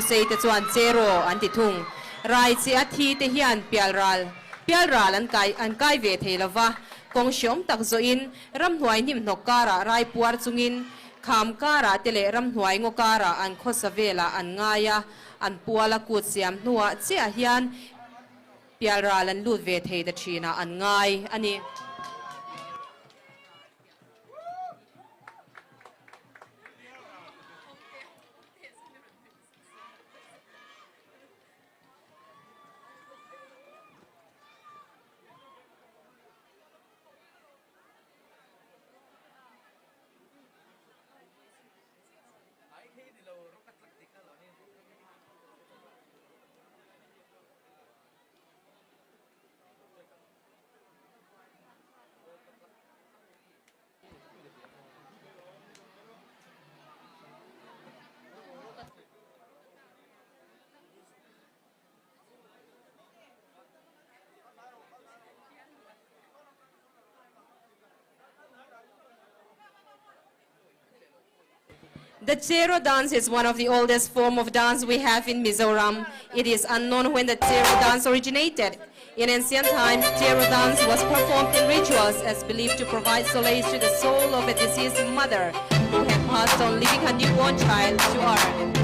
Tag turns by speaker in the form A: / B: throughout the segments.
A: Lusei te chuan Cheraw an ti thung. Rai chi a thi te hian pialral pialral an kai an kai ve thei lo va, kawng hreawm tak zawhin ramhnuai hnimhnawk karah rai puar chungin kham karah te leh ramhnuai ngaw karah an khawsa velah an ngai a, an puala kut siam hnuah chiah hian pialral an lut ve thei ta thinah an ngai a ni. The Cheraw dance is one of the oldest form of dance we have in Mizoram. It is unknown when the Cheraw dance originated. In ancient times, Cheraw dance was performed in rituals as believed to provide solace to the soul of a deceased mother who had passed on leaving her newborn child to earth.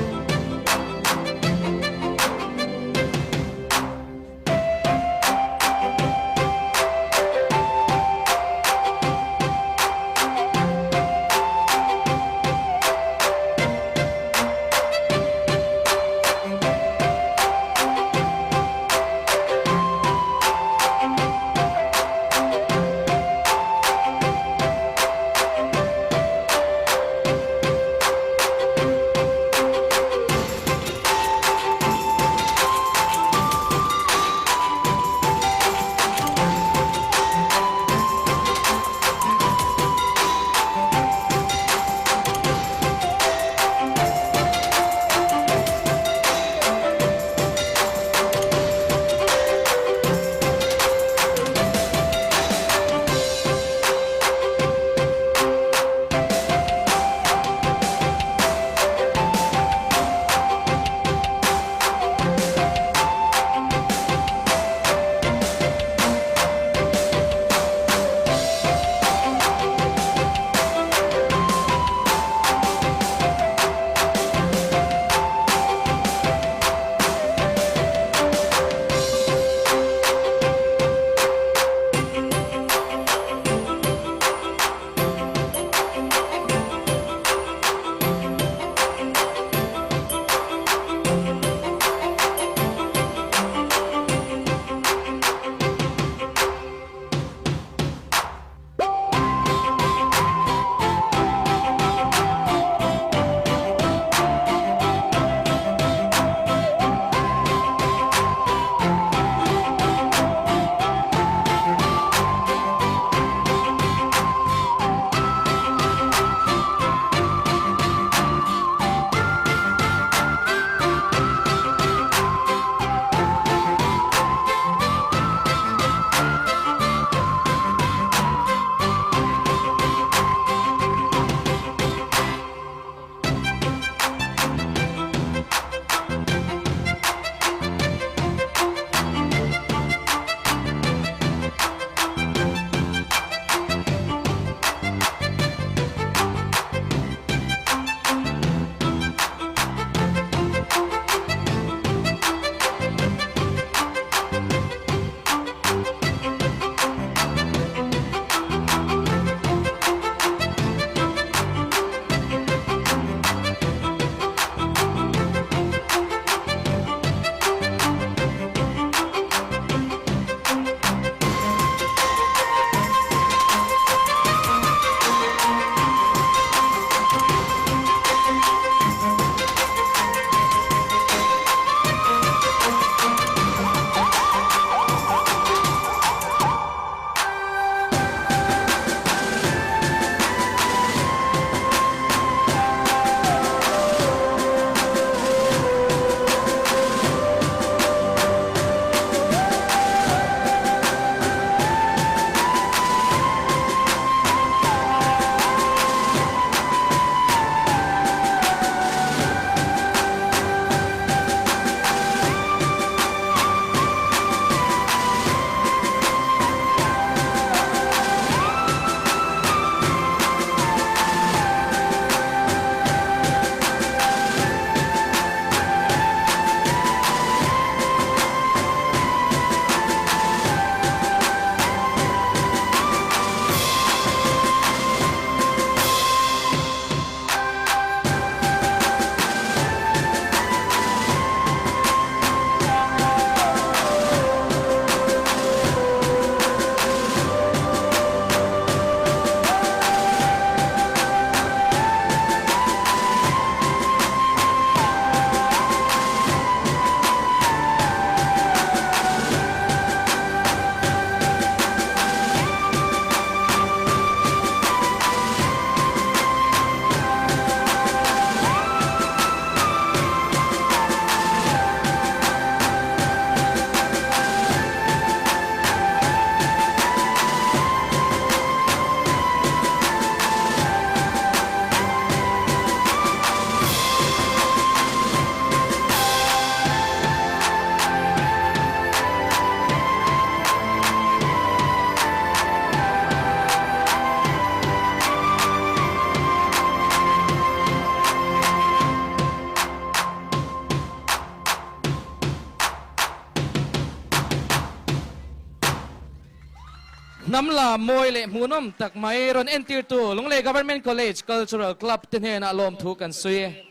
B: Hnam lam mawi leh hmuhnawm tak mai rawn entirtu Lunglei Government College Cultural Club te hnenah lawmthu kan sawi e.